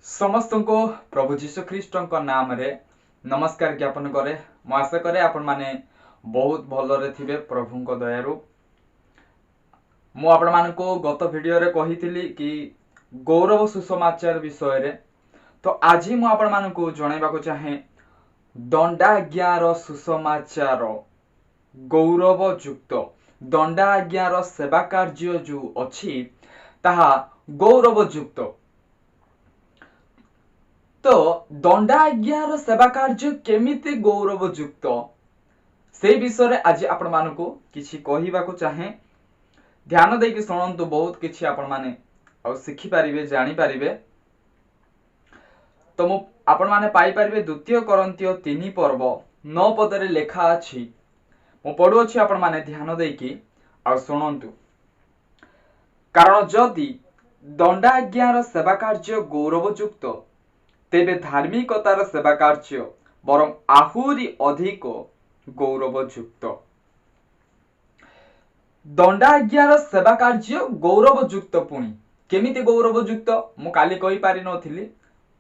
ସମସ୍ତଙ୍କୁ ପ୍ରଭୁ ଯୀଶୁ ଖ୍ରୀଷ୍ଟଙ୍କ ନାମରେ ନମସ୍କାର ଜ୍ଞାପନ କରେ। ମୁଁ ଆଶା କରେ ଆପଣମାନେ ବହୁତ ଭଲରେ ଥିବେ ପ୍ରଭୁଙ୍କ ଦୟାରୁ। ମୁଁ ଆପଣମାନଙ୍କୁ ଗତ ଭିଡ଼ିଓରେ କହିଥିଲି କି ଗୌରବ ସୁସମାଚାର ବିଷୟରେ, ତ ଆଜି ମୁଁ ଆପଣମାନଙ୍କୁ ଜଣାଇବାକୁ ଚାହେଁ ଦଣ୍ଡାଜ୍ଞାର ସୁସମାଚାର ଗୌରବଯୁକ୍ତ। ଦଣ୍ଡାଜ୍ଞାର ସେବା କାର୍ଯ୍ୟ ଯେଉଁ ଅଛି ତାହା ଗୌରବଯୁକ୍ତ। ତ ଦଣ୍ଡାଜ୍ଞାର ସେବା କାର୍ଯ୍ୟ କେମିତି ଗୌରବଯୁକ୍ତ ସେଇ ବିଷୟରେ ଆଜି ଆପଣମାନଙ୍କୁ କିଛି କହିବାକୁ ଚାହେଁ। ଧ୍ୟାନ ଦେଇକି ଶୁଣନ୍ତୁ, ବହୁତ କିଛି ଆପଣମାନେ ଆଉ ଶିଖିପାରିବେ, ଜାଣିପାରିବେ। ତ ମୁଁ ଆପଣମାନେ ପାଇପାରିବେ ଦ୍ୱିତୀୟ କରନ୍ତୀୟ 3 ପର୍ବ 9 ପଦରେ ଲେଖା ଅଛି। ମୁଁ ପଢୁଅଛି, ଆପଣମାନେ ଧ୍ୟାନ ଦେଇକି ଆଉ ଶୁଣନ୍ତୁ। କାରଣ ଯଦି ଦଣ୍ଡାଜ୍ଞାର ସେବା କାର୍ଯ୍ୟ ଗୌରବଯୁକ୍ତ, ତେବେ ଧାର୍ମିକତାର ସେବା କାର୍ଯ୍ୟ ବରଂ ଆହୁରି ଅଧିକ ଗୌରବଯୁକ୍ତ। ଦଣ୍ଡାଜ୍ଞାର ସେବା କାର୍ଯ୍ୟ ଗୌରବଯୁକ୍ତ। ପୁଣି କେମିତି ଗୌରବଯୁକ୍ତ ମୁଁ କାଲି କହିପାରିନଥିଲି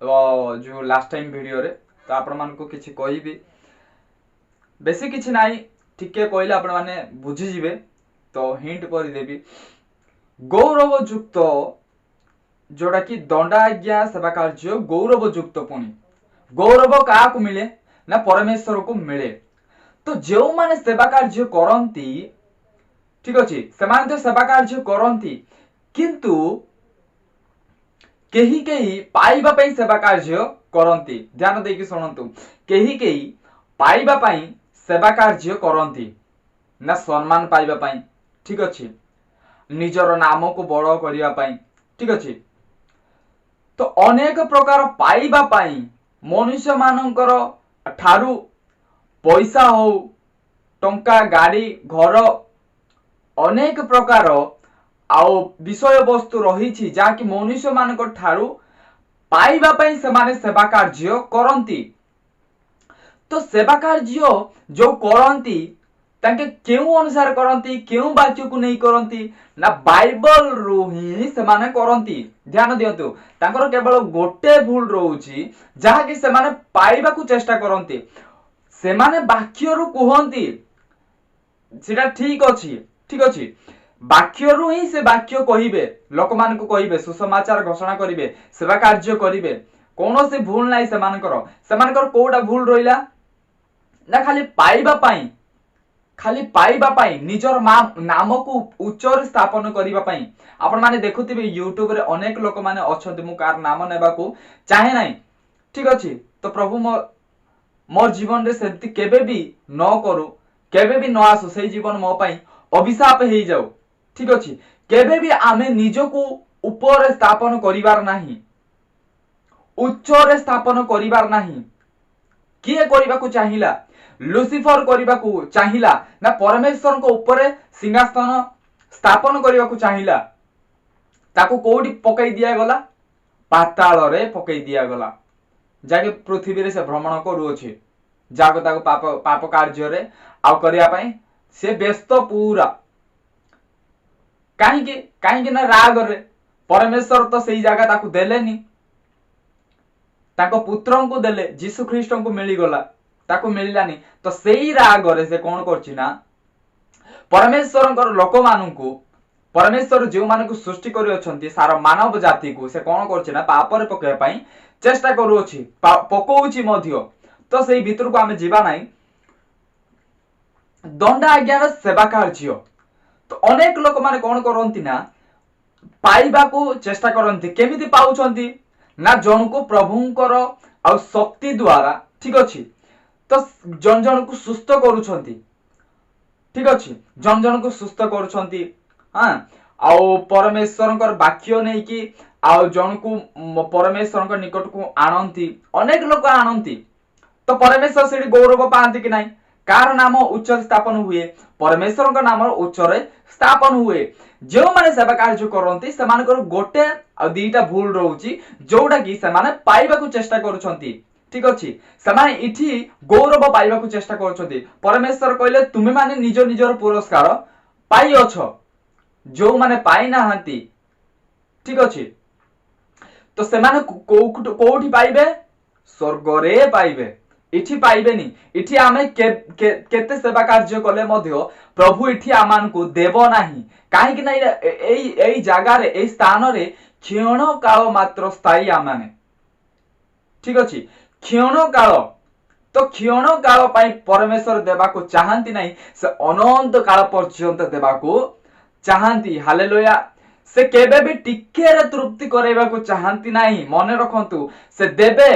ଯୋଉ ଲାଷ୍ଟ ଟାଇମ୍ ଭିଡ଼ିଓରେ, ତ ଆପଣମାନଙ୍କୁ କିଛି କହିବି। ବେଶୀ କିଛି ନାହିଁ, ଟିକେ କହିଲେ ଆପଣମାନେ ବୁଝିଯିବେ, ତ ହିଣ୍ଟ କରିଦେବି। ଗୌରବଯୁକ୍ତ ଯୋଉଟା କି ଦଣ୍ଡାଜ୍ଞା ସେବା କାର୍ଯ୍ୟ ଗୌରବଯୁକ୍ତ। ପୁଣି ଗୌରବ କାହାକୁ ମିଳେ ନା ପରମେଶ୍ୱରକୁ ମିଳେ। ତ ଯେଉଁମାନେ ସେବା କାର୍ଯ୍ୟ କରନ୍ତି, ଠିକ ଅଛି, ସେମାନେ ତ ସେବା କାର୍ଯ୍ୟ କରନ୍ତି, କିନ୍ତୁ କେହି କେହି ପାଇବା ପାଇଁ ସେବା କାର୍ଯ୍ୟ କରନ୍ତି। ଧ୍ୟାନ ଦେଇକି ଶୁଣନ୍ତୁ, କେହି କେହି ପାଇବା ପାଇଁ ସେବା କାର୍ଯ୍ୟ କରନ୍ତି ନା ସମ୍ମାନ ପାଇବା ପାଇଁ, ଠିକ ଅଛି, ନିଜର ନାମକୁ ବଡ଼ କରିବା ପାଇଁ, ଠିକ ଅଛି। ତ ଅନେକ ପ୍ରକାର ପାଇବା ପାଇଁ ମନୁଷ୍ୟମାନଙ୍କର ଠାରୁ ପଇସା ହଉ, ଟଙ୍କା, ଗାଡ଼ି, ଘର, ଅନେକ ପ୍ରକାର ଆଉ ବିଷୟବସ୍ତୁ ରହିଛି ଯାହାକି ମନୁଷ୍ୟମାନଙ୍କ ଠାରୁ ପାଇବା ପାଇଁ ସେମାନେ ସେବା କାର୍ଯ୍ୟ କରନ୍ତି। ତ ସେବା କାର୍ଯ୍ୟ ଯୋଉ କରନ୍ତି ତାଙ୍କେ କେଉଁ ଅନୁସାରେ କରନ୍ତି, କେଉଁ ବାକ୍ୟକୁ ନେଇ କରନ୍ତି ନା ବାଇବଲରୁ ହିଁ ସେମାନେ କରନ୍ତି। ଧ୍ୟାନ ଦିଅନ୍ତୁ, ତାଙ୍କର କେବଳ ଗୋଟେ ଭୁଲ ରହୁଛି ଯାହାକି ସେମାନେ ପାଇବାକୁ ଚେଷ୍ଟା କରନ୍ତି। ସେମାନେ ବାକ୍ୟରୁ କୁହନ୍ତି, ସେଟା ଠିକ ଅଛି, ଠିକ ଅଛି, ବାକ୍ୟରୁ ହିଁ ସେ ବାକ୍ୟ କହିବେ, ଲୋକମାନଙ୍କୁ କହିବେ, ସୁସମାଚାର ଘୋଷଣା କରିବେ, ସେବା କାର୍ଯ୍ୟ କରିବେ, କୌଣସି ଭୁଲ ନାହିଁ ସେମାନଙ୍କର। ସେମାନଙ୍କର କୋଉଟା ଭୁଲ ରହିଲା ନା ଖାଲି ପାଇବା ପାଇଁ, ଖାଲି ପାଇବା ପାଇଁ, ନିଜର ମା ନାମକୁ ଉଚ୍ଚରେ ସ୍ଥାପନ କରିବା ପାଇଁ। ଆପଣମାନେ ଦେଖୁଥିବେ ୟୁଟ୍ୟୁବରେ ଅନେକ ଲୋକମାନେ ଅଛନ୍ତି, ମୁଁ କାହାର ନାମ ନେବାକୁ ଚାହେଁ ନାହିଁ, ଠିକ ଅଛି। ତ ପ୍ରଭୁ ମୋ ମୋ ଜୀବନରେ ସେମିତି କେବେ ବି ନ କରୁ, କେବେ ବି ନ ଆସୁ, ସେଇ ଜୀବନ ମୋ ପାଇଁ ଅଭିଶାପ ହେଇଯାଉ, ଠିକ ଅଛି। କେବେ ବି ଆମେ ନିଜକୁ ଉପରେ ସ୍ଥାପନ କରିବାର ନାହିଁ, ଉଚ୍ଚରେ ସ୍ଥାପନ କରିବାର ନାହିଁ। କିଏ କରିବାକୁ ଚାହିଁଲା? ଲୁସିଫର କରିବାକୁ ଚାହିଁଲା ନା ପରମେଶ୍ୱରଙ୍କ ଉପରେ ସିଂହାସନ ସ୍ଥାପନ କରିବାକୁ ଚାହିଁଲା। ତାକୁ କୋଉଠି ପକେଇ ଦିଆଗଲା? ପାତାଳରେ ପକେଇ ଦିଆଗଲା, ଯାହାକି ପୃଥିବୀରେ ସେ ଭ୍ରମଣ କରୁଅଛି, ଯାହାକୁ ତାକୁ ପାପ ପାପ କାର୍ଯ୍ୟରେ ଆଉ କରିବା ପାଇଁ ସେ ବ୍ୟସ୍ତ ପୁରା। କାହିଁକି? କାହିଁକି ନା ରାଗରେ ପରମେଶ୍ୱର ତ ସେଇ ଜାଗା ତାକୁ ଦେଲେନି, ତାଙ୍କ ପୁତ୍ରଙ୍କୁ ଦେଲେ, ଯୀଶୁ ଖ୍ରୀଷ୍ଟଙ୍କୁ ମିଳିଗଲା, ତାକୁ ମିଳିଲାନି। ତ ସେଇ ରାଗରେ ସେ କଣ କରୁଛି ନା ପରମେଶ୍ୱରଙ୍କର ଲୋକମାନଙ୍କୁ, ପରମେଶ୍ୱର ଯେଉଁମାନଙ୍କୁ ସୃଷ୍ଟି କରିଅଛନ୍ତି, ସାରା ମାନବ ଜାତିକୁ ସେ କଣ କରୁଛି ନା ପାପରେ ପକେଇବା ପାଇଁ ଚେଷ୍ଟା କରୁଅଛି, ପକଉଛି ମଧ୍ୟ। ତ ସେଇ ଭିତରକୁ ଆମେ ଯିବା ନାହିଁ। ଦଣ୍ଡ ଆଜ୍ଞାର ସେବା କାର୍ଯ୍ୟ ତ ଅନେକ ଲୋକମାନେ କଣ କରନ୍ତି ନା ପାଇବାକୁ ଚେଷ୍ଟା କରନ୍ତି। କେମିତି ପାଉଛନ୍ତି ନା ଜଣକୁ ପ୍ରଭୁଙ୍କର ଆଉ ଶକ୍ତି ଦ୍ଵାରା, ଠିକ ଅଛି, ତ ଜଣ ଜଣକୁ ସୁସ୍ଥ କରୁଛନ୍ତି, ଠିକ ଅଛି, ଜଣ ଜଣକୁ ସୁସ୍ଥ କରୁଛନ୍ତି, ହଁ, ଆଉ ପରମେଶ୍ୱରଙ୍କର ବାକ୍ୟ ନେଇକି ଆଉ ଜଣକୁ ପରମେଶ୍ୱରଙ୍କ ନିକଟକୁ ଆଣନ୍ତି, ଅନେକ ଲୋକ ଆଣନ୍ତି। ତ ପରମେଶ୍ୱର ସେଠି ଗୌରବ ପାଆନ୍ତି କି ନାହିଁ? କାହାର ନାମ ଉଚ୍ଚରେ ସ୍ଥାପନ ହୁଏ? ପରମେଶ୍ୱରଙ୍କ ନାମ ଉଚ୍ଚରେ ସ୍ଥାପନ ହୁଏ। ଯେଉଁମାନେ ସେବା କାର୍ଯ୍ୟ କରନ୍ତି ସେମାନଙ୍କର ଗୋଟେ ଆଉ ଦିଟା ଭୁଲ ରହୁଛି, ଯୋଉଟା କି ସେମାନେ ପାଇବାକୁ ଚେଷ୍ଟା କରୁଛନ୍ତି, ଠିକ ଅଛି, ସେମାନେ ଏଠି ଗୌରବ ପାଇବାକୁ ଚେଷ୍ଟା କରୁଛନ୍ତି। ପରମେଶ୍ୱର କହିଲେ ତୁମେମାନେ ନିଜ ନିଜର ପୁରସ୍କାର ପାଇଅଛ, ଯୋଉମାନେ ପାଇନାହାନ୍ତି, ଠିକ ଅଛି। ତ ତ ସେମାନେ କୋଉଠି ପାଇବେ? ସ୍ୱର୍ଗରେ ପାଇବେ, ଏଠି ପାଇବେନି। ଏଠି ଆମେ କେତେ ସେବା କାର୍ଯ୍ୟ କଲେ ମଧ୍ୟ ପ୍ରଭୁ ଏଠି ଆମମାନଙ୍କୁ ଦେବ ନାହିଁ। କାହିଁକି ନା ଏଇ ଏଇ ଜାଗାରେ, ଏଇ ସ୍ଥାନରେ କ୍ଷଣ କାଳ ମାତ୍ର ସ୍ଥାୟୀ ଆମମାନେ। ଠିକ ଅଛି, କ୍ଷଣ କାଳ ତ କ୍ଷଣ କାଳ ପାଇଁ ପରମେଶ୍ୱର ଦେବାକୁ ଚାହାନ୍ତି ନାହିଁ। ସେ ଅନନ୍ତ କାଳ ପର୍ଯ୍ୟନ୍ତ ଦେବାକୁ ଚାହାନ୍ତି। ହାଲେଲୋୟା। ସେ କେବେ ବି ଟିକେରେ ତୃପ୍ତି କରାଇବାକୁ ଚାହାନ୍ତି ନାହିଁ। ମନେ ରଖନ୍ତୁ, ସେ ଦେବେ,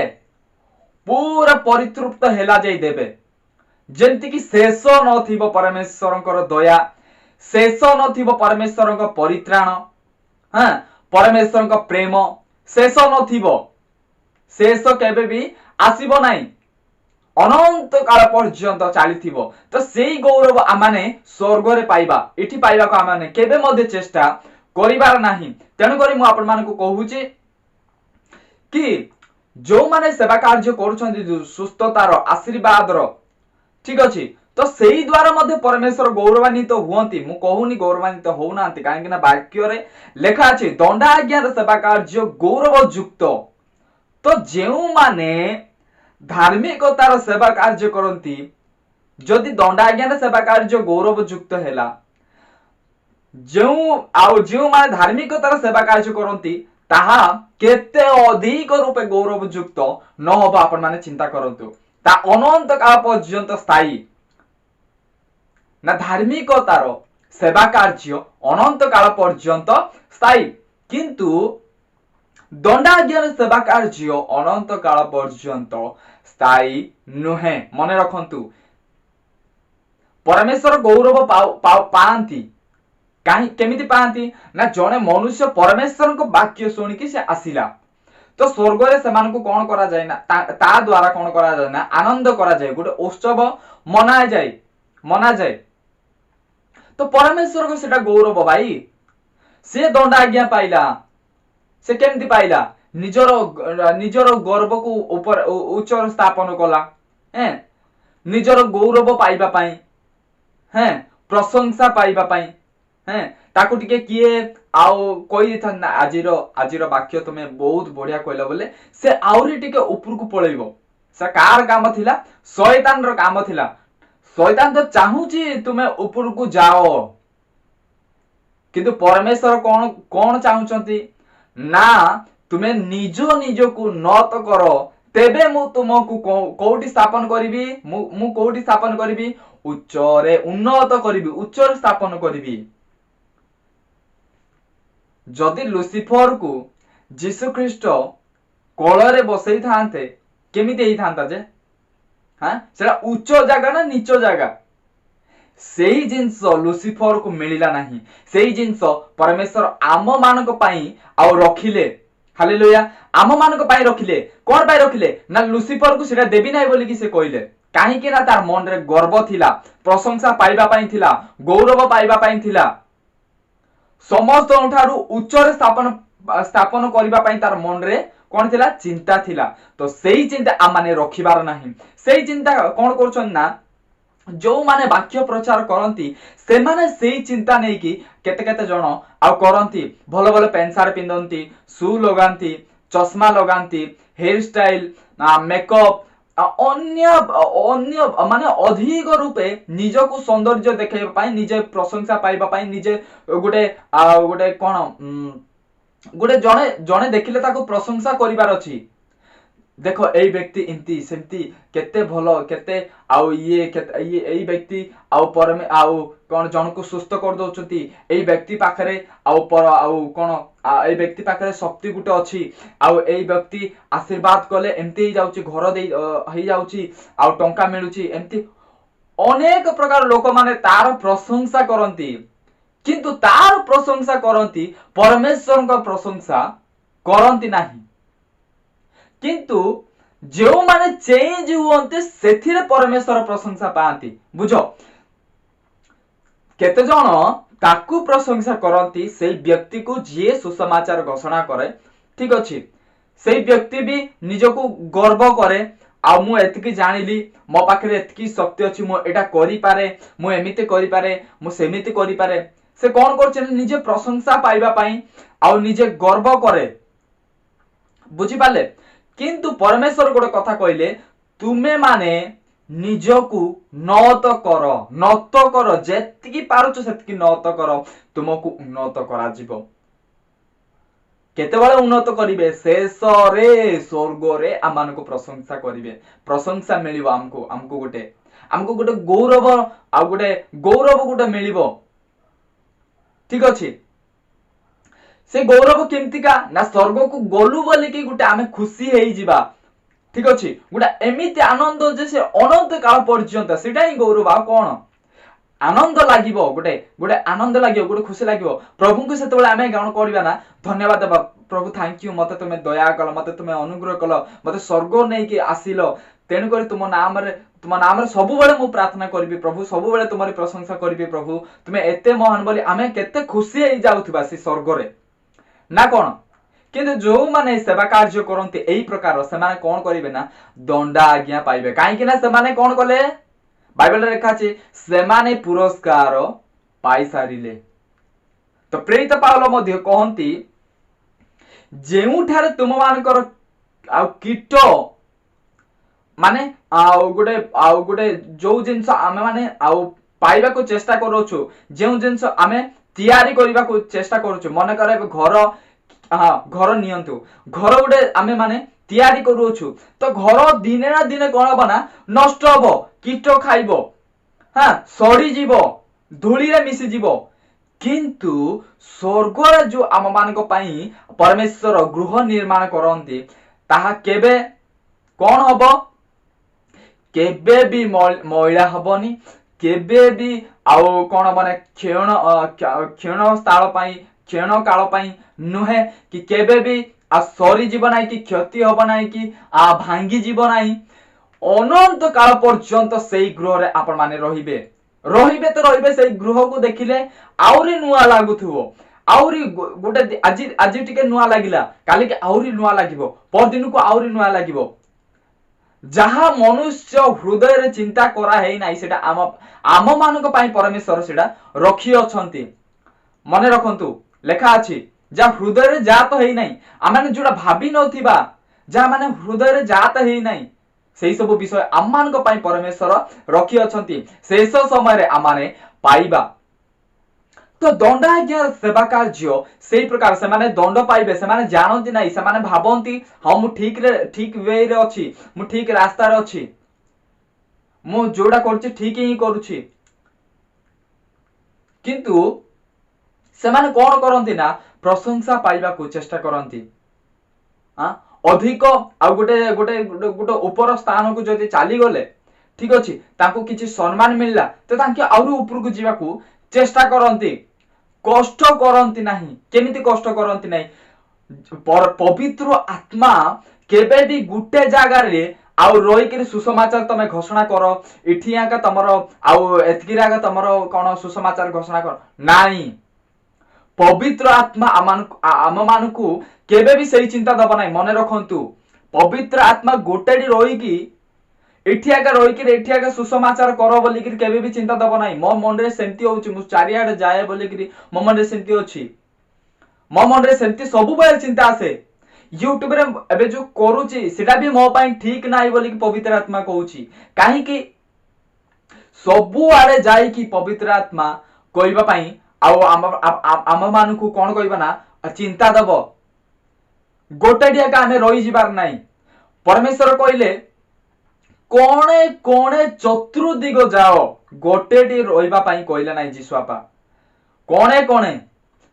ପୁରା ପରିତୃପ୍ତ ହେଲା ଯାଇ ଦେବେ। ଯେମିତିକି ଶେଷ ନଥିବ ପରମେଶ୍ୱରଙ୍କର ଦୟା, ଶେଷ ନଥିବ ପରମେଶ୍ୱରଙ୍କ ପରିତ୍ରାଣ, ହଁ, ପରମେଶ୍ୱରଙ୍କ ପ୍ରେମ ଶେଷ ନଥିବ। ଶେଷ କେବେ ବି ଆସିବ ନାହିଁ, ଅନନ୍ତ କାଳ ପର୍ଯ୍ୟନ୍ତ ଚାଲିଥିବ। ତ ସେଇ ଗୌରବ ଆମମାନେ ସ୍ୱର୍ଗରେ ପାଇବା। ଏଠି ପାଇବାକୁ ଆମମାନେ କେବେ ମଧ୍ୟ ଚେଷ୍ଟା କରିବାର ନାହିଁ। ତେଣୁକରି ମୁଁ ଆପଣମାନଙ୍କୁ କହୁଛି କି ଯୋଉମାନେ ସେବା କାର୍ଯ୍ୟ କରୁଛନ୍ତି ସୁସ୍ଥତାର, ଆଶୀର୍ବାଦର, ଠିକ ଅଛି, ତ ସେଇ ଦ୍ୱାରା ମଧ୍ୟ ପରମେଶ୍ୱର ଗୌରବାନ୍ୱିତ ହୁଅନ୍ତି। ମୁଁ କହୁନି ଗୌରବାନ୍ୱିତ ହଉନାହାନ୍ତି, କାହିଁକି ନା ବାକ୍ୟରେ ଲେଖା ଅଛି, ଦଣ୍ଡ ଆଜ୍ଞାର ସେବା କାର୍ଯ୍ୟ ଗୌରବ ଯୁକ୍ତ। ତ ଯେଉଁମାନେ ଧାର୍ମିକତାର ସେବା କାର୍ଯ୍ୟ କରନ୍ତି, ଯଦି ଦଣ୍ଡ ଆଜ୍ଞାର ସେବା କାର୍ଯ୍ୟ ଗୌରବ ଯୁକ୍ତ ହେଲା, ଆଉ ଯେଉଁମାନେ ଧାର୍ମିକତାର ସେବା କାର୍ଯ୍ୟ କରନ୍ତି, ତାହା କେତେ ଅଧିକ ରୂପେ ଗୌରବ ଯୁକ୍ତ ନ ହବ, ଆପଣମାନେ ଚିନ୍ତା କରନ୍ତୁ। ତା ଅନନ୍ତ କାଳ ପର୍ଯ୍ୟନ୍ତ ସ୍ଥାୟୀ ନା? ଧାର୍ମିକତାର ସେବା କାର୍ଯ୍ୟ ଅନନ୍ତ କାଳ ପର୍ଯ୍ୟନ୍ତ ସ୍ଥାୟୀ, କିନ୍ତୁ ଦଣ୍ଡାଜ୍ଞାର ସେବା କାର୍ଯ୍ୟ ଅନନ୍ତ କାଳ ପର୍ଯ୍ୟନ୍ତ ସ୍ଥାୟୀ ନୁହେଁ। ମନେ ରଖନ୍ତୁ, ପରମେଶ୍ୱର ଗୌରବ ପାଆନ୍ତି କାହିଁ, କେମିତି ପାଆନ୍ତି ନା ଜଣେ ମନୁଷ୍ୟ ପରମେଶ୍ୱରଙ୍କ ବାକ୍ୟ ଶୁଣିକି ସେ ଆସିଲା, ତ ସ୍ୱର୍ଗରେ ସେମାନଙ୍କୁ କଣ କରାଯାଏ ନା ତା ଦ୍ୱାରା କଣ କରାଯାଏ ନା ଆନନ୍ଦ କରାଯାଏ, ଗୋଟେ ଉତ୍ସବ ମନାଯାଏ। ତ ପରମେଶ୍ୱରଙ୍କ ସେଟା ଗୌରବ ଭାଇ। ସେ ଦଣ୍ଡ ଆଜ୍ଞା ପାଇଲା। ସେ କେମିତି ପାଇଲା? ନିଜର ଗର୍ବକୁ ଉପରେ ଉଚ୍ଚରେ ସ୍ଥାପନ କଲା, ହେଁ, ନିଜର ଗୌରବ ପାଇବା ପାଇଁ, ହେଁ, ପ୍ରଶଂସା ପାଇବା ପାଇଁ, ହେଁ। ତାକୁ ଟିକେ କିଏ ଆଉ କହିଦେଇଥାନ୍ତା ନା, ଆଜିର ବାକ୍ୟ ତୁମେ ବହୁତ ବଢିଆ କହିଲ ବୋଲେ ସେ ଆହୁରି ଟିକେ ଉପରକୁ ପଳେଇବ। ସେ କାହାର କାମ ଥିଲା? ଶୟତାନର କାମ ଥିଲା। ଶୟତାନ ତ ଚାହୁଁଛି ତୁମେ ଉପରକୁ ଯାଅ, କିନ୍ତୁ ପରମେଶ୍ୱର କଣ ଚାହୁଁଛନ୍ତି ନା ତୁମେ ନିଜ ନିଜକୁ ନତ କର, ତେବେ ମୁଁ ତୁମକୁ କୋଉଠି ସ୍ଥାପନ କରିବି? ମୁଁ କୋଉଠି ସ୍ଥାପନ କରିବି? ଉଚ୍ଚରେ ଉନ୍ନତ କରିବି, ଉଚ୍ଚରେ ସ୍ଥାପନ କରିବି। ଯଦି ଲୁସିଫରକୁ ଯୀଶୁ ଖ୍ରୀଷ୍ଟ କୋଳରେ ବସେଇଥାନ୍ତେ, କେମିତି ହେଇଥାନ୍ତା ଯେ? ହଁ, ସେଟା ଉଚ୍ଚ ଜାଗା ନା ନିଚ ଜାଗା? ସେଇ ଜିନିଷ ଲୁସିଫରକୁ ମିଳିଲା ନାହିଁ। ସେଇ ଜିନିଷ ପରମେଶ୍ୱର ଆମ ମାନଙ୍କ ପାଇଁ ଆଉ ରଖିଲେ। ହାଲେଲୁୟା। ଆମ ମାନଙ୍କ ପାଇଁ ରଖିଲେ। କଣ ପାଇଁ ରଖିଲେ ନା ଲୁସିଫରକୁ ସେଟା ଦେବି ନାହିଁ ବୋଲିକି ସେ କହିଲେ। କାହିଁକି ନା ତାର ମନରେ ଗର୍ବ ଥିଲା, ପ୍ରଶଂସା ପାଇବା ପାଇଁ ଥିଲା, ଗୌରବ ପାଇବା ପାଇଁ ଥିଲା, ସମସ୍ତଙ୍କ ଠାରୁ ଉଚ୍ଚରେ ସ୍ଥାପନ ସ୍ଥାପନ କରିବା ପାଇଁ ତାର ମନରେ କଣ ଥିଲା? ଚିନ୍ତା ଥିଲା। ତ ସେଇ ଚିନ୍ତା ଆମମାନେ ରଖିବାର ନାହିଁ। ସେଇ ଚିନ୍ତା କଣ କରୁଛନ୍ତି ନା ଯୋଉମାନେ ବାକ୍ୟ ପ୍ରଚାର କରନ୍ତି, ସେମାନେ ସେଇ ଚିନ୍ତା ନେଇକି କେତେ କେତେ ଜଣ ଆଉ କରନ୍ତି। ଭଲ ଭଲ ପ୍ୟାଣ୍ଟ ସାର୍ଟ ପିନ୍ଧନ୍ତି, ସୁ ଲଗାନ୍ତି, ଚଷମା ଲଗାନ୍ତି, ହେୟାର ଷ୍ଟାଇଲ, ମେକଅପ୍, ଅନ୍ୟ ଅନ୍ୟ ମାନେ ଅଧିକ ରୂପେ ନିଜକୁ ସୌନ୍ଦର୍ଯ୍ୟ ଦେଖାଇବା ପାଇଁ, ନିଜେ ପ୍ରଶଂସା ପାଇବା ପାଇଁ, ନିଜେ ଗୋଟେ ଆଉ ଗୋଟେ କଣ ଗୋଟେ ଜଣେ ଜଣେ ଦେଖିଲେ ତାକୁ ପ୍ରଶଂସା କରିବାର ଅଛି। ଦେଖ, ଏଇ ବ୍ୟକ୍ତି ଏମିତି ସେମିତି, କେତେ ଭଲ, କେତେ ଆଉ ଇଏ, କେତେ ଇଏ, ଏଇ ବ୍ୟକ୍ତି ଆଉ ପରମେ ଆଉ କଣ ଜଣକୁ ସୁସ୍ଥ କରିଦଉଛନ୍ତି, ଏଇ ବ୍ୟକ୍ତି ପାଖରେ ଆଉ ପର ଆଉ କଣ ଏଇ ବ୍ୟକ୍ତି ପାଖରେ ଶକ୍ତି ଗୋଟେ ଅଛି, ଆଉ ଏଇ ବ୍ୟକ୍ତି ଆଶୀର୍ବାଦ କଲେ ଏମିତି ହେଇଯାଉଛି, ଘର ଦେଇ ହେଇଯାଉଛି, ଆଉ ଟଙ୍କା ମିଳୁଛି। ଏମିତି ଅନେକ ପ୍ରକାର ଲୋକମାନେ ତାର ପ୍ରଶଂସା କରନ୍ତି, କିନ୍ତୁ ତାର ପ୍ରଶଂସା କରନ୍ତି, ପରମେଶ୍ୱରଙ୍କ ପ୍ରଶଂସା କରନ୍ତି ନାହିଁ। କିନ୍ତୁ ଯେଉଁମାନେ ଚେଞ୍ଜ ହୁଅନ୍ତି, ସେଥିରେ ପରମେଶ୍ୱର ପ୍ରଶଂସା ପାଆନ୍ତି। ବୁଝ, କେତେ ଜଣ ତାକୁ ପ୍ରଶଂସା କରନ୍ତି, ସେଇ ବ୍ୟକ୍ତିକୁ ଯିଏ ସୁସମାଚାର ଘୋଷଣା କରେ। ଠିକ ଅଛି, ସେଇ ବ୍ୟକ୍ତି ବି ନିଜକୁ ଗର୍ବ କରେ, ଆଉ ମୁଁ ଏତିକି ଜାଣିଲି, ମୋ ପାଖରେ ଏତିକି ଶକ୍ତି ଅଛି, ମୁଁ ଏଇଟା କରିପାରେ, ମୁଁ ଏମିତି କରିପାରେ, ମୁଁ ସେମିତି କରିପାରେ। ସେ କଣ କରୁଛି ନା ନିଜେ ପ୍ରଶଂସା ପାଇବା ପାଇଁ ଆଉ ନିଜେ ଗର୍ବ କରେ। ବୁଝିପାରିଲେ? କିନ୍ତୁ ପରମେଶ୍ୱର ଗୋଟେ କଥା କହିଲେ, ତୁମେ ମାନେ ନିଜକୁ ନତ କର, ନତ କର, ଯେତିକି ପାରୁଛ ସେତିକି ନତ କର, ତୁମକୁ ଉନ୍ନତ କରାଯିବ। କେତେବେଳେ ଉନ୍ନତ କରିବେ? ଶେଷରେ ସ୍ୱର୍ଗରେ ଆମମାନଙ୍କୁ ପ୍ରଶଂସା କରିବେ, ପ୍ରଶଂସା ମିଳିବ ଆମକୁ, ଆମକୁ ଗୋଟେ ଗୌରବ, ଆଉ ଗୋଟେ ଗୌରବ ଗୋଟେ ମିଳିବ। ଠିକ ଅଛି? ସେ ଗୌରବ କେମିତିକା ନା, ସ୍ୱର୍ଗକୁ ଗଲୁ ବୋଲିକି ଗୋଟେ ଆମେ ଖୁସି ହେଇଯିବା। ଠିକ ଅଛି? ଗୋଟେ ଏମିତି ଆନନ୍ଦ ଯେ ସେ ଅନନ୍ତ କାଳ ପର୍ଯ୍ୟନ୍ତ, ସେଇଟା ହିଁ ଗୌରବ। ଆଉ କଣ ଆନନ୍ଦ ଲାଗିବ, ଗୋଟେ ଗୋଟେ ଆନନ୍ଦ ଲାଗିବ, ଗୋଟେ ଖୁସି ଲାଗିବ। ପ୍ରଭୁଙ୍କୁ ସେତେବେଳେ ଆମେ କଣ କରିବା ନା, ଧନ୍ୟବାଦ ଦେବା। ପ୍ରଭୁ, thank you, ମତେ ତୁମେ ଦୟା କଲ, ମତେ ତୁମେ ଅନୁଗ୍ରହ କଲ, ମତେ ସ୍ୱର୍ଗ ନେଇକି ଆସିଲ। ତେଣୁକରି ତୁମ ନାମରେ ସବୁବେଳେ ମୁଁ ପ୍ରାର୍ଥନା କରିବି ପ୍ରଭୁ, ସବୁବେଳେ ତୁମରି ପ୍ରଶଂସା କରିବି ପ୍ରଭୁ, ତୁମେ ଏତେ ମହାନ ବୋଲି ଆମେ କେତେ ଖୁସି ହେଇଯାଉଥିବା ସେ ସ୍ୱର୍ଗରେ, ନା କଣ? କିନ୍ତୁ ଯୋଉମାନେ ସେବା କାର୍ଯ୍ୟ କରନ୍ତି ଏଇ ପ୍ରକାର, ସେମାନେ କଣ କରିବେ ନା, ଦଣ୍ଡ ଆଜ୍ଞା ପାଇବେ। କାହିଁକି ନା ସେମାନେ କଣ କଲେ? ବାଇବେଲରେ ଲେଖା ଅଛି, ସେମାନେ ପୁରସ୍କାର ପାଇସାରିଲେ। ତ ପ୍ରେରିତ ପାଉଲ ମଧ୍ୟ କହନ୍ତି, ଯେଉଁଠାରେ ତୁମମାନଙ୍କର ଆଉ କୀଟ ମାନେ ଆଉ ଗୋଟେ ଯୋଉ ଜିନିଷ ଆମେ ମାନେ ଆଉ ପାଇବାକୁ ଚେଷ୍ଟା କରୁଛୁ, ଯେଉଁ ଜିନିଷ ଆମେ ତିଆରି କରିବାକୁ ଚେଷ୍ଟା କରୁଛୁ, ମନେକର ଏବେ ଘର, ହଁ, ଘର ନିଅନ୍ତୁ, ଘର ଗୋଟେ ଆମେ ମାନେ ତିଆରି କରୁଅଛୁ, ତ ଘର ଦିନେ ନା ଦିନେ କଣ ହବ ନା, ନଷ୍ଟ ହବ, କୀଟ ଖାଇବ, ହଁ, ସଢିଯିବ, ଧୂଳିରେ ମିଶିଯିବ। କିନ୍ତୁ ସ୍ୱର୍ଗରେ ଯୋଉ ଆମମାନଙ୍କ ପାଇଁ ପରମେଶ୍ୱର ଗୃହ ନିର୍ମାଣ କରନ୍ତି, ତାହା କେବେ କଣ ହବ? କେବେ ବି ମଇଳା ହବନି, କେବେ ବି ଆଉ କଣ ମାନେ କ୍ଷଣ ସ୍ଥଳ ପାଇଁ, କ୍ଷଣ କାଳ ପାଇଁ ନୁହେଁ କି କେବେ ବି ଆଉ ସରିଯିବ ନାହିଁ କି କ୍ଷତି ହବ ନାହିଁ କି ଭାଙ୍ଗିଯିବ ନାହିଁ। ଅନନ୍ତ କାଳ ପର୍ଯ୍ୟନ୍ତ ସେଇ ଗୃହରେ ଆପଣମାନେ ରହିବେ, ରହିବେ ତ ରହିବେ। ସେଇ ଗୃହକୁ ଦେଖିଲେ ଆହୁରି ନୂଆ ଲାଗୁଥିବ, ଆହୁରି ଗୋଟେ ଆଜି ଟିକେ ନୂଆ ଲାଗିଲା, କାଲିକି ଆହୁରି ନୂଆ ଲାଗିବ, ପରଦିନକୁ ଆହୁରି ନୂଆ ଲାଗିବ। ଯାହା ମନୁଷ୍ୟ ହୃଦୟରେ ଚିନ୍ତା କରା ହେଇନାହିଁ, ସେଟା ଆମ ମାନଙ୍କ ପାଇଁ ପରମେଶ୍ୱର ସେଟା ରଖିଅଛନ୍ତି। ମନେ ରଖନ୍ତୁ, ଲେଖା ଅଛି, ଯାହା ହୃଦୟରେ ଜାତ ହେଇନାହିଁ, ଆମେ ଯୋଉଟା ଭାବି ନଥିବା, ଯାହା ମାନେ ହୃଦୟରେ ଜାତ ହେଇନାହିଁ, ସେଇ ସବୁ ବିଷୟ ଆମମାନଙ୍କ ପାଇଁ ପରମେଶ୍ୱର ରଖିଅଛନ୍ତି। ଶେଷ ସମୟରେ ଆମମାନେ ପାଇବା। ତ ଦଣ୍ଡ ଆଜ୍ଞା ସେବା କାର୍ଯ୍ୟ ସେଇ ପ୍ରକାର, ସେମାନେ ଦଣ୍ଡ ପାଇବେ। ସେମାନେ ଜାଣନ୍ତି ନାହିଁ, ସେମାନେ ଭାବନ୍ତି, ହଁ, ମୁଁ ଠିକ ୱେରେ ଅଛି, ମୁଁ ଠିକ ରାସ୍ତାରେ ଅଛି, ମୁଁ ଯୋଉଟା କରୁଛି ଠିକ ହିଁ କରୁଛି। କିନ୍ତୁ ସେମାନେ କଣ କରନ୍ତି ନା, ପ୍ରଶଂସା ପାଇବାକୁ ଚେଷ୍ଟା କରନ୍ତି। ଆଁ? ଅଧିକ ଆଉ ଗୋଟେ ଗୋଟେ ଗୋଟେ ଗୋଟେ ଉପର ସ୍ଥାନକୁ ଯଦି ଚାଲିଗଲେ, ଠିକ ଅଛି, ତାଙ୍କୁ କିଛି ସମ୍ମାନ ମିଳିଲା, ତ ତାଙ୍କେ ଆହୁରି ଉପରକୁ ଯିବାକୁ ଚେଷ୍ଟା କରନ୍ତି, କଷ୍ଟ କରନ୍ତି ନାହିଁ। କେମିତି କଷ୍ଟ କରନ୍ତି ନାହିଁ? ପବିତ୍ର ଆତ୍ମା କେବେ ବି ଗୋଟେ ଜାଗାରେ ଆଉ ରହିକିରି ସୁସମାଚାର ତମେ ଘୋଷଣା କର, ଏଠି ଆକା ତମର ଆଉ ଏତିକିରେ ଆକା ତମର କଣ ସୁସମାଚାର ଘୋଷଣା କର, ନାଇଁ। ପବିତ୍ର ଆତ୍ମା ଆମମାନଙ୍କୁ କେବେ ବି ସେଇ ଚିନ୍ତା ଦବ ନାହିଁ। ମନେ ରଖନ୍ତୁ, ପବିତ୍ର ଆତ୍ମା ଗୋଟେଠି ରହିକି, ଏଠି ଆକା ରହିକିରି, ଏଠି ଆକା ସୁସମାଚାର କର ବୋଲିକିରି କେବେ ବି ଚିନ୍ତା ଦବ ନାହିଁ। ମୋ ମନରେ ସେମିତି ହଉଛି, ମୁଁ ଚାରିଆଡେ ଯାଏ ବୋଲିକିରି ମୋ ମନରେ ସେମିତି ଅଛି। ମୋ ମନରେ ସେମିତି ସବୁବେଳେ ଚିନ୍ତା ଆସେ, ୟୁଟ୍ୟୁବରେ ଏବେ ଯୋଉ କରୁଛି ସେଟା ବି ମୋ ପାଇଁ ଠିକ ନାହିଁ ବୋଲିକି ପବିତ୍ର ଆତ୍ମା କହୁଛି। କାହିଁକି ସବୁଆଡେ ଯାଇକି ପବିତ୍ର ଆତ୍ମା କହିବା ପାଇଁ ଆଉ ଆମ ମାନଙ୍କୁ କଣ କହିବ ନା, ଚିନ୍ତା ଦବ, ଗୋଟେଠି ଏକା ଆମେ ରହିଯିବାର ନାହିଁ। ପରମେଶ୍ୱର କହିଲେ, କୋଣେ କୋଣେ ଚତୁର୍ଦିଗ ଯାଅ, ଗୋଟେଠି ରହିବା ପାଇଁ କହିଲେ ନାହିଁ ଯୀଶୁଆପା। କୋଣେ କୋଣେ,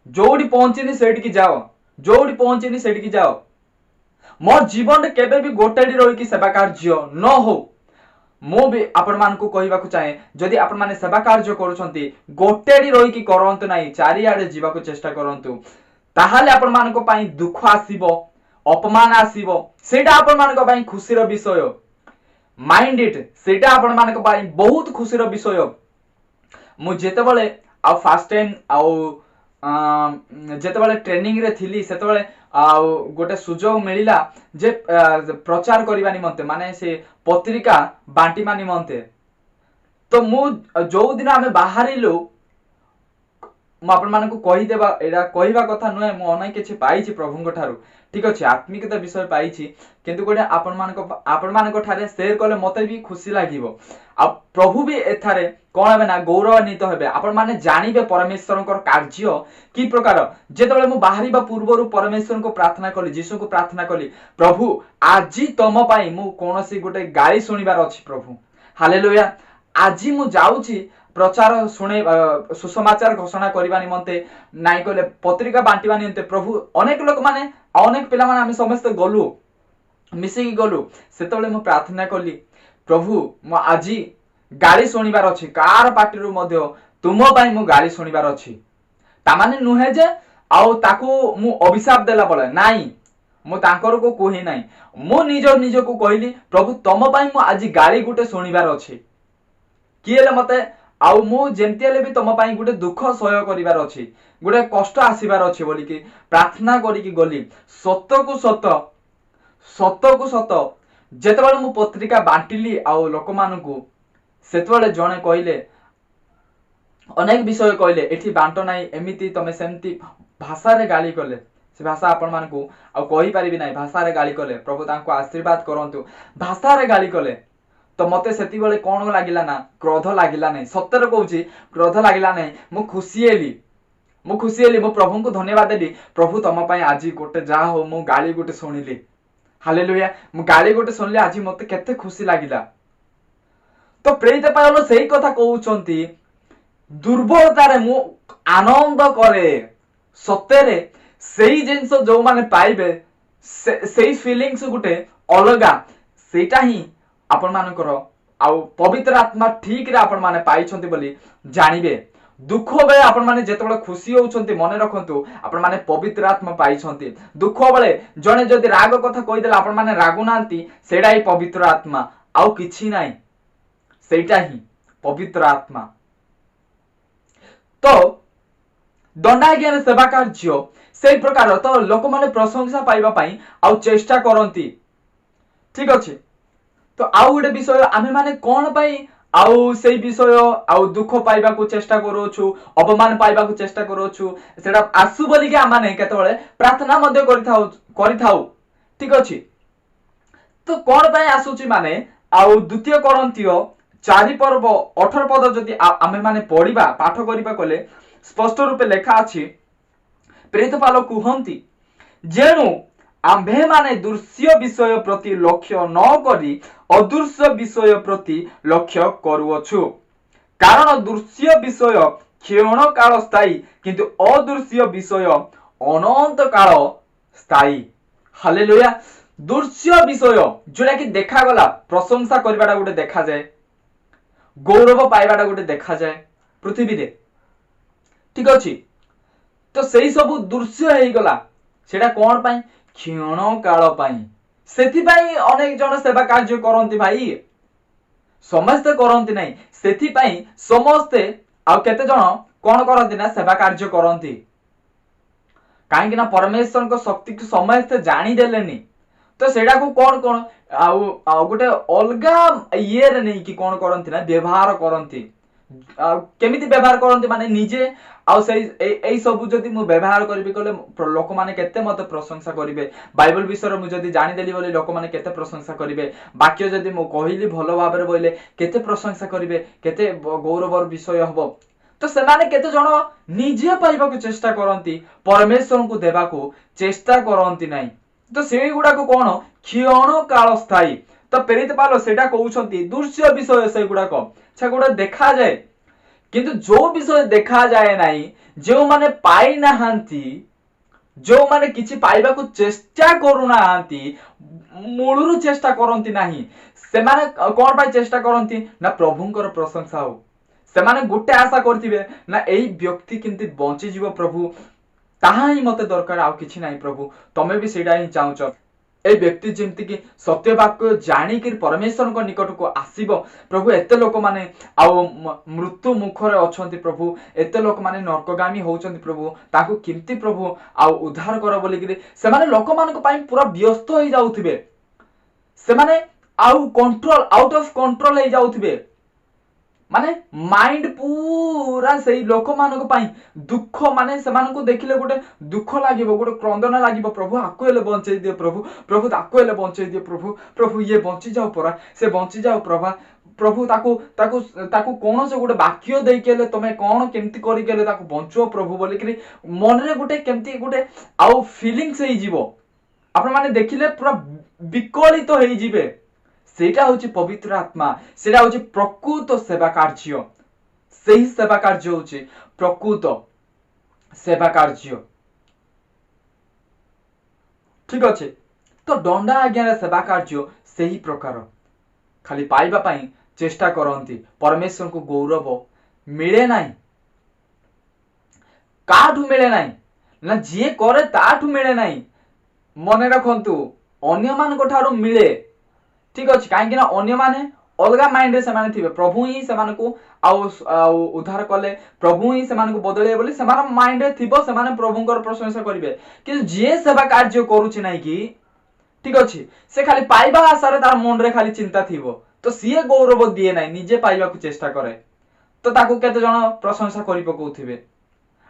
ଯୋଉଠି ପହଞ୍ଚିନି ସେଇଠିକି ଯାଅ, ଯୋଉଠି ପହଞ୍ଚିନି ସେଇଠିକି ଯାଅ। ମୋ ଜୀବନରେ କେବେ ବି ଗୋଟେଠି ରହିକି ସେବା କାର୍ଯ୍ୟ ନ ହଉ। ମୁଁ ବି ଆପଣମାନଙ୍କୁ କହିବାକୁ ଚାହେଁ, ଯଦି ଆପଣମାନେ ସେବା କାର୍ଯ୍ୟ କରୁଛନ୍ତି, ଗୋଟେଠି ରହିକି କରନ୍ତୁ ନାହିଁ, ଚାରିଆଡେ ଯିବାକୁ ଚେଷ୍ଟା କରନ୍ତୁ। ତାହେଲେ ଆପଣମାନଙ୍କ ପାଇଁ ଦୁଃଖ ଆସିବ, ଅପମାନ ଆସିବ, ସେଇଟା ଆପଣମାନଙ୍କ ପାଇଁ ଖୁସିର ବିଷୟ। ମାଇଣ୍ଡ ଇଟ୍, ସେଇଟା ଆପଣମାନଙ୍କ ପାଇଁ ବହୁତ ଖୁସିର ବିଷୟ। ମୁଁ ଯେତେବେଳେ ଆଉ ଫାର୍ଷ୍ଟ ଟାଇମ୍ ଆଉ ଯେତେବେଳେ ଟ୍ରେନିଂରେ ଥିଲି, ସେତେବେଳେ ଆଉ ଗୋଟେ ସୁଯୋଗ ମିଳିଲା ଯେ ପ୍ରଚାର କରିବା ନିମନ୍ତେ, ମାନେ ସେ ପତ୍ରିକା ବାଣ୍ଟିବା ନିମନ୍ତେ। ତ ମୁଁ ଯୋଉ ଦିନ ଆମେ ବାହାରିଲୁ ମୁଁ ଆପଣମାନଙ୍କୁ କହିଦେବା, ଏଇଟା କହିବା କଥା ନୁହେଁ। ମୁଁ ଅନେକ କିଛି ପାଇଛି ପ୍ରଭୁଙ୍କ ଠାରୁ, ଠିକ ଅଛି, ଆତ୍ମିକତା ବିଷୟ ପାଇଛି, କିନ୍ତୁ ଗୋଟେ ଆପଣମାନଙ୍କ ଠାରେ ସେୟାର କଲେ ମତେ ବି ଖୁସି ଲାଗିବ ଆଉ ପ୍ରଭୁ ବି ଏଠାରେ କଣ ହେବେ ନା ଗୌରବାନ୍ୱିତ ହେବେ। ଆପଣମାନେ ଜାଣିବେ ପରମେଶ୍ୱରଙ୍କର କାର୍ଯ୍ୟ କି ପ୍ରକାର। ଯେତେବେଳେ ମୁଁ ବାହାରିବା ପୂର୍ବରୁ ପରମେଶ୍ୱରଙ୍କୁ ପ୍ରାର୍ଥନା କଲି, ଯୀଶୁଙ୍କୁ ପ୍ରାର୍ଥନା କଲି, ପ୍ରଭୁ ଆଜି ତମ ପାଇଁ ମୁଁ କୌଣସି ଗୋଟେ ଗାଳି ଶୁଣିବାର ଅଛି ପ୍ରଭୁ। ହାଲେଲୁୟା। ଆଜି ମୁଁ ଯାଉଛି ପ୍ରଚାର ଶୁଣେଇ, ସୁସମାଚାର ଘୋଷଣା କରିବା ନିମନ୍ତେ, ନାଇଁ କହିଲେ ପତ୍ରିକା ବାଣ୍ଟିବା ନିମନ୍ତେ ପ୍ରଭୁ। ଅନେକ ଲୋକମାନେ, ଅନେକ ପିଲାମାନେ, ଆମେ ସମସ୍ତେ ଗଲୁ, ମିଶିକି ଗଲୁ। ସେତେବେଳେ ମୁଁ ପ୍ରାର୍ଥନା କଲି, ପ୍ରଭୁ ମୁଁ ଆଜି ଗାଳି ଶୁଣିବାର ଅଛି, କାହାର ପାଟିରୁ ମଧ୍ୟ ତୁମ ପାଇଁ ମୁଁ ଗାଳି ଶୁଣିବାର ଅଛି। ତାମାନେ ନୁହେଁ ଯେ ଆଉ ତାକୁ ମୁଁ ଅଭିଶାପ ଦେଲା ବେଳେ ନାଇଁ, ମୁଁ ତାଙ୍କରକୁ କୁହି ନାହିଁ। ମୁଁ ନିଜ ନିଜକୁ କହିଲି, ପ୍ରଭୁ ତମ ପାଇଁ ମୁଁ ଆଜି ଗାଳି ଗୋଟେ ଶୁଣିବାର ଅଛି, କିଏ ହେଲେ ମତେ ଆଉ ମୁଁ ଯେମିତି ହେଲେ ବି ତମ ପାଇଁ ଗୋଟେ ଦୁଃଖ ସହ୍ୟ କରିବାର ଅଛି, ଗୋଟେ କଷ୍ଟ ଆସିବାର ଅଛି ବୋଲିକି ପ୍ରାର୍ଥନା କରିକି ଗଲି। ସତକୁ ସତ, ସତକୁ ସତ, ଯେତେବେଳେ ମୁଁ ପତ୍ରିକା ବାଣ୍ଟିଲି ଆଉ ଲୋକମାନଙ୍କୁ, ସେତେବେଳେ ଜଣେ କହିଲେ, ଅନେକ ବିଷୟ କହିଲେ, ଏଠି ବାଣ୍ଟ ନାହିଁ, ଏମିତି ତମେ ସେମିତି ଭାଷାରେ ଗାଳି କଲେ। ସେ ଭାଷା ଆପଣମାନଙ୍କୁ ଆଉ କହିପାରିବି ନାହିଁ। ଭାଷାରେ ଗାଳି କଲେ, ପ୍ରଭୁ ତାଙ୍କୁ ଆଶୀର୍ବାଦ କରନ୍ତୁ। ଭାଷାରେ ଗାଳି କଲେ ତ ମତେ ସେତିକିବେଳେ କଣ ଲାଗିଲା ନା କ୍ରୋଧ ଲାଗିଲା ନାହିଁ। ସତରେ କହୁଛି, କ୍ରୋଧ ଲାଗିଲା ନାହିଁ। ମୁଁ ଖୁସି ହେଲି, ମୁଁ ଖୁସି ହେଲି। ମୁଁ ପ୍ରଭୁଙ୍କୁ ଧନ୍ୟବାଦ ଦେଲି, ପ୍ରଭୁ ତମ ପାଇଁ ଆଜି ଗୋଟେ ଯାହା ହଉ ମୁଁ ଗାଳି ଗୋଟେ ଶୁଣିଲି। ହାଲେଲୁୟା। ମୁଁ ଗାଳି ଗୋଟେ ଶୁଣିଲି ଆଜି, ମତେ କେତେ ଖୁସି ଲାଗିଲା। ତ ପ୍ରେରିତ ପାଉଲ ସେଇ କଥା କହୁଛନ୍ତି, ଦୁର୍ବଳତାରେ ମୁଁ ଆନନ୍ଦ କରେ। ସତରେ ସେଇ ଜିନିଷ ଯୋଉମାନେ ପାଇବେ, ସେଇ ଫିଲିଙ୍ଗସ ଗୋଟେ ଅଲଗା। ସେଇଟା ହିଁ ଆପଣମାନଙ୍କର ଆଉ ପବିତ୍ର ଆତ୍ମା ଠିକରେ ଆପଣମାନେ ପାଇଛନ୍ତି ବୋଲି ଜାଣିବେ। ଦୁଃଖ ବେଳେ ଆପଣମାନେ ଯେତେବେଳେ ଖୁସି ହଉଛନ୍ତି, ମନେ ରଖନ୍ତୁ ଆପଣମାନେ ପବିତ୍ର ଆତ୍ମା ପାଇଛନ୍ତି। ଦୁଃଖ ବେଳେ ଜଣେ ଯଦି ରାଗ କଥା କହିଦେଲେ ଆପଣମାନେ ରାଗୁନାହାନ୍ତି, ସେଇଟା ହିଁ ପବିତ୍ର ଆତ୍ମା, ଆଉ କିଛି ନାହିଁ। ସେଇଟା ହିଁ ପବିତ୍ର ଆତ୍ମା। ତ ଦଣ୍ଡାଜ୍ଞାନ ସେବା କାର୍ଯ୍ୟ ସେଇ ପ୍ରକାର। ତ ଲୋକମାନେ ପ୍ରଶଂସା ପାଇବା ପାଇଁ ଆଉ ଚେଷ୍ଟା କରନ୍ତି, ଠିକ ଅଛି। ତ ଆଉ ଗୋଟେ ବିଷୟ, ଆମେ ମାନେ କଣ ପାଇଁ ଆଉ ସେଇ ବିଷୟ ଆଉ ଦୁଃଖ ପାଇବାକୁ ଚେଷ୍ଟା କରୁଅଛୁ, ଅପମାନ ପାଇବାକୁ ଚେଷ୍ଟା କରୁଅଛୁ, ସେଟା ଆସୁ ବୋଲିକି ଆମମାନେ କେତେବେଳେ ପ୍ରାର୍ଥନା ମଧ୍ୟ କରିଥାଉ, ଠିକ ଅଛି। ତ କଣ ପାଇଁ ଆସୁଛି ମାନେ ଆଉ ଦ୍ୱିତୀୟ କରିନ୍ଥୀୟ 4 ପର୍ବ 18 ପଦ ଯଦି ଆମେ ମାନେ ପଢିବା, ପାଠ କରିବା କଲେ ସ୍ପଷ୍ଟ ରୂପେ ଲେଖା ଅଛି। ପ୍ରେରିତ ପାଉଲ କୁହନ୍ତି, ଯେଣୁ ଆମ୍ଭେମାନେ ଦୃଶ୍ୟ ବିଷୟ ପ୍ରତି ଲକ୍ଷ୍ୟ ନ କରି ଅଦୃଶ୍ୟ ବିଷୟ ପ୍ରତି ଲକ୍ଷ୍ୟ କରୁଅଛୁ। କାରଣ ଦୃଶ୍ୟ ବିଷୟ କ୍ଷଣ କାଳ ସ୍ଥାୟୀ, କିନ୍ତୁ ଅଦୃଶ୍ୟ ବିଷୟ ଅନନ୍ତ କାଳ ସ୍ଥାୟୀ। ହାଲେଲୁୟା। ଦୃଶ୍ୟ ବିଷୟ ଯୋଉଟା କି ଦେଖାଗଲା, ପ୍ରଶଂସା କରିବାଟା ଗୋଟେ ଦେଖାଯାଏ, ଗୌରବ ପାଇବାଟା ଗୋଟେ ଦେଖାଯାଏ ପୃଥିବୀରେ, ଠିକ ଅଛି। ତ ସେଇ ସବୁ ଦୃଶ୍ୟ ହେଇଗଲା। ସେଇଟା କଣ ପାଇଁ? କ୍ଷଣ କାଳ ପାଇଁ। ସେଥିପାଇଁ ଅନେକ ଜଣ ସେବା କାର୍ଯ୍ୟ କରନ୍ତି ଭାଇ, ସମସ୍ତେ କରନ୍ତି ନାହିଁ। ସେଥିପାଇଁ ସମସ୍ତେ ଆଉ କେତେ ଜଣ କଣ କରନ୍ତି ନା ସେବା କାର୍ଯ୍ୟ କରନ୍ତି। କାହିଁକି ନା ପରମେଶ୍ୱରଙ୍କ ଶକ୍ତିକୁ ସମସ୍ତେ ଜାଣିଦେଲେନି। ତ ସେଇଟାକୁ କଣ କଣ ଆଉ ଆଉ ଗୋଟେ ଅଲଗା ଇଏରେ ନେଇକି କଣ କରନ୍ତି ନା ବ୍ୟବହାର କରନ୍ତି। ଆଉ କେମିତି ବ୍ୟବହାର କରନ୍ତି ମାନେ ନିଜେ ଆଉ ସେଇ ଏଇ ସବୁ ଯଦି ମୁଁ ବ୍ୟବହାର କରିବି କହିଲେ ଲୋକମାନେ କେତେ ମତେ ପ୍ରଶଂସା କରିବେ, ବାଇବଲ ବିଷୟରେ ମୁଁ ଯଦି ଜାଣିଦେଲି ବୋଲି ଲୋକମାନେ କେତେ ପ୍ରଶଂସା କରିବେ, ବାକ୍ୟ ଯଦି ମୁଁ କହିଲି ଭଲ ଭାବରେ ବୋଇଲେ କେତେ ପ୍ରଶଂସା କରିବେ, କେତେ ଗୌରବର ବିଷୟ ହବ। ତ ସେମାନେ କେତେ ଜଣ ନିଜେ ପାଇବାକୁ ଚେଷ୍ଟା କରନ୍ତି, ପରମେଶ୍ୱରଙ୍କୁ ଦେବାକୁ ଚେଷ୍ଟା କରନ୍ତି ନାହିଁ। ତ ସେଇଗୁଡାକ କଣ କ୍ଷଣ କାଳ ସ୍ଥାୟୀ। ତ ପ୍ରେରିତ ପାଉଲ ସେଇଟା କହୁଛନ୍ତି, ଦୃଶ୍ୟ ବିଷୟ ସେଗୁଡାକ, ସେଗୁଡା ଦେଖାଯାଏ, କିନ୍ତୁ ଯୋଉ ବିଷୟ ଦେଖାଯାଏ ନାହିଁ, ଯେଉଁମାନେ ପାଇନାହାନ୍ତି, ଯୋଉମାନେ କିଛି ପାଇବାକୁ ଚେଷ୍ଟା କରୁନାହାନ୍ତି, ମୂଳରୁ ଚେଷ୍ଟା କରନ୍ତି ନାହିଁ, ସେମାନେ କଣ ପାଇଁ ଚେଷ୍ଟା କରନ୍ତି ନା ପ୍ରଭୁଙ୍କର ପ୍ରଶଂସା ହଉ। ସେମାନେ ଗୋଟେ ଆଶା କରିଥିବେ ନା ଏଇ ବ୍ୟକ୍ତି କେମିତି ବଞ୍ଚିଯିବ ପ୍ରଭୁ, ତାହା ହିଁ ମତେ ଦରକାର, ଆଉ କିଛି ନାହିଁ ପ୍ରଭୁ। ତମେ ବି ସେଇଟା ହିଁ ଚାହୁଁଛ, ଏଇ ବ୍ୟକ୍ତି ଯେମିତିକି ସତ୍ୟ ବାକ୍ୟ ଜାଣିକିରି ପରମେଶ୍ୱରଙ୍କ ନିକଟକୁ ଆସିବ ପ୍ରଭୁ। ଏତେ ଲୋକମାନେ ଆଉ ମୃତ୍ୟୁ ମୁଖରେ ଅଛନ୍ତି ପ୍ରଭୁ, ଏତେ ଲୋକମାନେ ନର୍କଗାମୀ ହଉଛନ୍ତି ପ୍ରଭୁ, ତାଙ୍କୁ କେମିତି ପ୍ରଭୁ ଆଉ ଉଦ୍ଧାର କର ବୋଲିକିରି ସେମାନେ ଲୋକମାନଙ୍କ ପାଇଁ ପୁରା ବ୍ୟସ୍ତ ହେଇଯାଉଥିବେ। ସେମାନେ ଆଉ ଆଉଟ ଅଫ କଣ୍ଟ୍ରୋଲ ହେଇଯାଉଥିବେ। ମାନେ ମାଇଣ୍ଡ ପୁରା ସେଇ ଲୋକମାନଙ୍କ ପାଇଁ ଦୁଃଖ, ମାନେ ସେମାନଙ୍କୁ ଦେଖିଲେ ଗୋଟେ ଦୁଃଖ ଲାଗିବ, ଗୋଟେ କ୍ରନ୍ଦନ ଲାଗିବ, ପ୍ରଭୁ ଆକୁ ହେଲେ ବଞ୍ଚେଇ ଦିଅ, ପ୍ରଭୁ ପ୍ରଭୁ ତାକୁ ହେଲେ ବଞ୍ଚେଇ ଦିଅ, ପ୍ରଭୁ ପ୍ରଭୁ ଇଏ ବଞ୍ଚିଯାଉ ପରା, ସେ ବଞ୍ଚିଯାଉ ପ୍ରଭା, ପ୍ରଭୁ ତାକୁ ତାକୁ ତାକୁ କୌଣସି ଗୋଟେ ବାକ୍ୟ ଦେଇକି ହେଲେ ତମେ କଣ କେମିତି କରିକି ହେଲେ ତାକୁ ବଞ୍ଚୁଅ ପ୍ରଭୁ ବୋଲିକିରି ମନରେ ଗୋଟେ କେମିତି ଗୋଟେ ଆଉ ଫିଲିଙ୍ଗସ୍ ହେଇଯିବ। ଆପଣମାନେ ଦେଖିଲେ ପୁରା ବିକଳିତ ହେଇଯିବେ। ସେଇଟା ହଉଛି ପବିତ୍ର ଆତ୍ମା, ସେଇଟା ହଉଛି ପ୍ରକୃତ ସେବା କାର୍ଯ୍ୟ। ସେହି ସେବା କାର୍ଯ୍ୟ ହଉଛି ପ୍ରକୃତ ସେବା କାର୍ଯ୍ୟ। ଠିକ ଅଛି, ତ ଦଣ୍ଡା ଆଜ୍ଞାର ସେବା କାର୍ଯ୍ୟ ସେହି ପ୍ରକାର, ଖାଲି ପାଇବା ପାଇଁ ଚେଷ୍ଟା କରନ୍ତି, ପରମେଶ୍ୱରଙ୍କୁ ଗୌରବ ମିଳେ ନାହିଁ। କାହାଠୁ ମିଳେ ନାହିଁ? ନା ଯିଏ କରେ ତାଠୁ ମିଳେ ନାହିଁ। ମନେ ରଖନ୍ତୁ, ଅନ୍ୟମାନଙ୍କ ଠାରୁ ମିଳେ। ଠିକ ଅଛି, କାହିଁକି ନା ଅନ୍ୟମାନେ ଅଲଗା ମାଇଣ୍ଡରେ ସେମାନେ ଥିବେ, ପ୍ରଭୁ ହିଁ ସେମାନଙ୍କୁ ଆଉ ଆଉ ଉଦ୍ଧାର କଲେ, ପ୍ରଭୁ ହିଁ ସେମାନଙ୍କୁ ବଦଳେଇବେ ବୋଲି ସେମାନଙ୍କ ମାଇଣ୍ଡରେ ଥିବ, ସେମାନେ ପ୍ରଭୁଙ୍କର ପ୍ରଶଂସା କରିବେ। କିନ୍ତୁ ଯିଏ ସେବା କାର୍ଯ୍ୟ କରୁଛି ନାଇଁ କି, ଠିକ ଅଛି, ସେ ଖାଲି ପାଇବା ଆଶାରେ ତାର ମନରେ ଖାଲି ଚିନ୍ତା ଥିବ, ତ ସିଏ ଗୌରବ ଦିଏ ନାହିଁ, ନିଜେ ପାଇବାକୁ ଚେଷ୍ଟା କରେ। ତ ତାକୁ କେତେ ଜଣ ପ୍ରଶଂସା କରି ପକଉଥିବେ,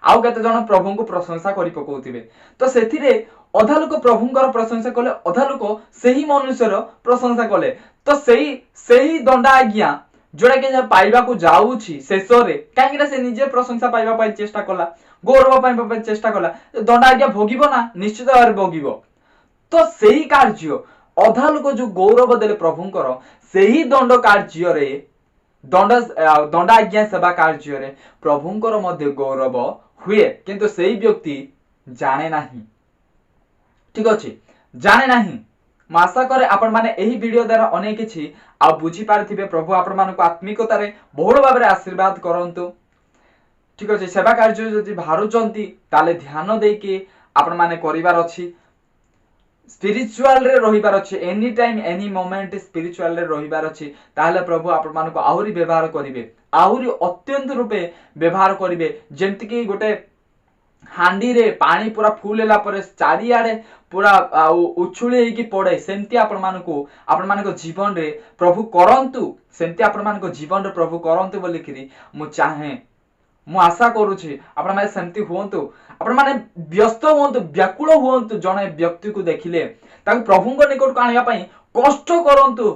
ଆଉ କେତେ ଜଣ ପ୍ରଭୁଙ୍କୁ ପ୍ରଶଂସା କରି ପକଉଥିବେ। ତ ସେଥିରେ ଅଧା ଲୋକ ପ୍ରଭୁଙ୍କର ପ୍ରଶଂସା କଲେ, ଅଧା ଲୋକ ସେହି ମନୁଷ୍ୟର ପ୍ରଶଂସା କଲେ। ତ ସେଇ ସେଇ ଦଣ୍ଡା ଆଜ୍ଞା ଯୋଉଟା କି ପାଇବାକୁ ଯାଉଛି ଶେଷରେ, କାହିଁକି ନା ସେ ନିଜେ ପ୍ରଶଂସା ପାଇବା ପାଇଁ ଚେଷ୍ଟା କଲା, ଗୌରବ ପାଇବା ପାଇଁ ଚେଷ୍ଟା କଲା, ଦଣ୍ଡା ଆଜ୍ଞା ଭୋଗିବ ନା? ନିଶ୍ଚିତ ଭାବରେ ଭୋଗିବ। ତ ସେଇ କାର୍ଯ୍ୟ ଅଧା ଲୋକ ଯୋଉ ଗୌରବ ଦେଲେ ପ୍ରଭୁଙ୍କର, ସେହି ଦଣ୍ଡ କାର୍ଯ୍ୟରେ, ଦଣ୍ଡ ଦଣ୍ଡା ଆଜ୍ଞା ସେବା କାର୍ଯ୍ୟରେ ପ୍ରଭୁଙ୍କର ମଧ୍ୟ ଗୌରବ ହୁଏ, କିନ୍ତୁ ସେଇ ବ୍ୟକ୍ତି ଜାଣେ ନାହିଁ। ଠିକ ଅଛି, ଜାଣେ ନାହିଁ। ମୁଁ ଆଶା କରେ ଆପଣମାନେ ଏହି ଭିଡିଓ ଦ୍ୱାରା ଅନେକ କିଛି ଆଉ ବୁଝିପାରିଥିବେ। ପ୍ରଭୁ ଆପଣମାନଙ୍କୁ ଆତ୍ମିକତାରେ ବହୁଳ ଭାବରେ ଆଶୀର୍ବାଦ କରନ୍ତୁ। ଠିକ ଅଛି, ସେବା କାର୍ଯ୍ୟ ଯଦି ବାହାରୁଛନ୍ତି ତାହେଲେ ଧ୍ୟାନ ଦେଇକି ଆପଣମାନେ କରିବାର ଅଛି, ସ୍ପିରିଚୁଆଲରେ ରହିବାର ଅଛି, ଏନି ଟାଇମ୍ ଏନି ମୋମେଣ୍ଟ ସ୍ପିରିଚୁଆଲରେ ରହିବାର ଅଛି। ତାହେଲେ ପ୍ରଭୁ ଆପଣମାନଙ୍କୁ ଆହୁରି ବ୍ୟବହାର କରିବେ, ଆହୁରି ଅତ୍ୟନ୍ତ ରୂପେ ବ୍ୟବହାର କରିବେ। ଯେମିତିକି ଗୋଟେ ହାଣ୍ଡିରେ ପାଣି ପୁରା ଫୁଲ ହେଲା ପରେ ଚାରିଆଡ଼େ ପୁରା ଆଉ ଉଛୁଳି ହେଇକି ପଡେ, ସେମିତି ଆପଣମାନଙ୍କୁ ଆପଣମାନଙ୍କ ଜୀବନରେ ପ୍ରଭୁ କରନ୍ତୁ, ସେମିତି ଆପଣମାନଙ୍କ ଜୀବନରେ ପ୍ରଭୁ କରନ୍ତୁ ବୋଲିକିରି ମୁଁ ଚାହେଁ। ମୁଁ ଆଶା କରୁଛି ଆପଣମାନେ ସେମିତି ହୁଅନ୍ତୁ, ଆପଣମାନେ ବ୍ୟସ୍ତ ହୁଅନ୍ତୁ, ବ୍ୟାକୁଳ ହୁଅନ୍ତୁ। ଜଣେ ବ୍ୟକ୍ତିକୁ ଦେଖିଲେ ତାକୁ ପ୍ରଭୁଙ୍କ ନିକଟକୁ ଆଣିବା ପାଇଁ କଷ୍ଟ କରନ୍ତୁ,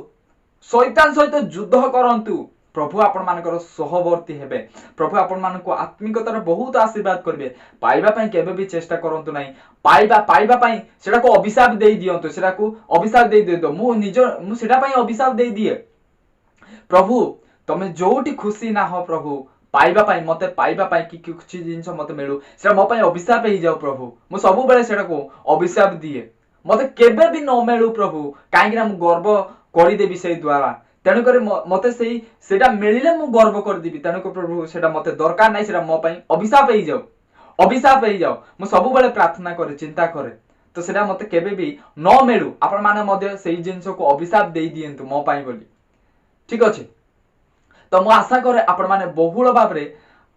ଶୈତାନ ସହିତ ଯୁଦ୍ଧ କରନ୍ତୁ। ପ୍ରଭୁ ଆପଣମାନଙ୍କର ସହବର୍ତ୍ତୀ ହେବେ, ପ୍ରଭୁ ଆପଣମାନଙ୍କୁ ଆତ୍ମିକତାର ବହୁତ ଆଶୀର୍ବାଦ କରିବେ। ପାଇବା ପାଇଁ କେବେ ବି ଚେଷ୍ଟା କରନ୍ତୁ ନାହିଁ। ପାଇବା ପାଇବା ପାଇଁ ସେଟାକୁ ଅଭିଶାପ ଦେଇ ଦିଅନ୍ତୁ, ସେଟାକୁ ଅଭିଶାପ ଦେଇ ଦିଅନ୍ତୁ। ମୁଁ ସେଟା ପାଇଁ ଅଭିଶାପ ଦେଇଦିଏ, ପ୍ରଭୁ ତମେ ଯୋଉଠି ଖୁସି ନା ହୋ ପ୍ରଭୁ, ପାଇବା ପାଇଁ ମତେ ପାଇବା ପାଇଁ କି କିଛି ଜିନିଷ ମତେ ମିଳୁ, ସେଟା ମୋ ପାଇଁ ଅଭିଶାପ ହେଇଯାଉ ପ୍ରଭୁ। ମୁଁ ସବୁବେଳେ ସେଟାକୁ ଅଭିଶାପ ଦିଏ, ମତେ କେବେ ବି ନ ମିଳୁ ପ୍ରଭୁ, କାହିଁକି ନା ମୁଁ ଗର୍ବ କରିଦେବି ସେଇ ଦ୍ୱାରା। ତେଣୁକରି ମତେ ସେଇଟା ମିଳିଲେ ମୁଁ ଗର୍ବ କରିଦେବି। ତେଣୁକରି ପ୍ରଭୁ ସେଇଟା ମତେ ଦରକାର ନାହିଁ, ସେଇଟା ମୋ ପାଇଁ ଅଭିଶାପ ହେଇଯାଉ, ଅଭିଶାପ ହେଇଯାଉ। ମୁଁ ସବୁବେଳେ ପ୍ରାର୍ଥନା କରେ, ଚିନ୍ତା କରେ, ତ ସେଇଟା ମତେ କେବେ ବି ନ ମିଳୁ। ଆପଣମାନେ ମଧ୍ୟ ସେଇ ଜିନିଷକୁ ଅଭିଶାପ ଦେଇ ଦିଅନ୍ତୁ ମୋ ପାଇଁ ବୋଲି। ଠିକ ଅଛି, ତ ମୁଁ ଆଶା କରେ ଆପଣମାନେ ବହୁଳ ଭାବରେ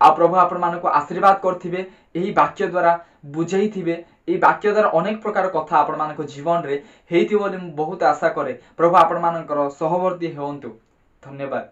ଆଉ ପ୍ରଭୁ ଆପଣମାନଙ୍କୁ ଆଶୀର୍ବାଦ କରିଥିବେ, ଏହି ବାକ୍ୟ ଦ୍ୱାରା ବୁଝେଇଥିବେ, ଏହି ବାକ୍ୟ ଦ୍ୱାରା ଅନେକ ପ୍ରକାର କଥା ଆପଣମାନଙ୍କ ଜୀବନରେ ହେଇଥିବ ବୋଲି ମୁଁ ବହୁତ ଆଶା କରେ। ପ୍ରଭୁ ଆପଣମାନଙ୍କର ସହବର୍ତ୍ତୀ ହୁଅନ୍ତୁ। ଧନ୍ୟବାଦ।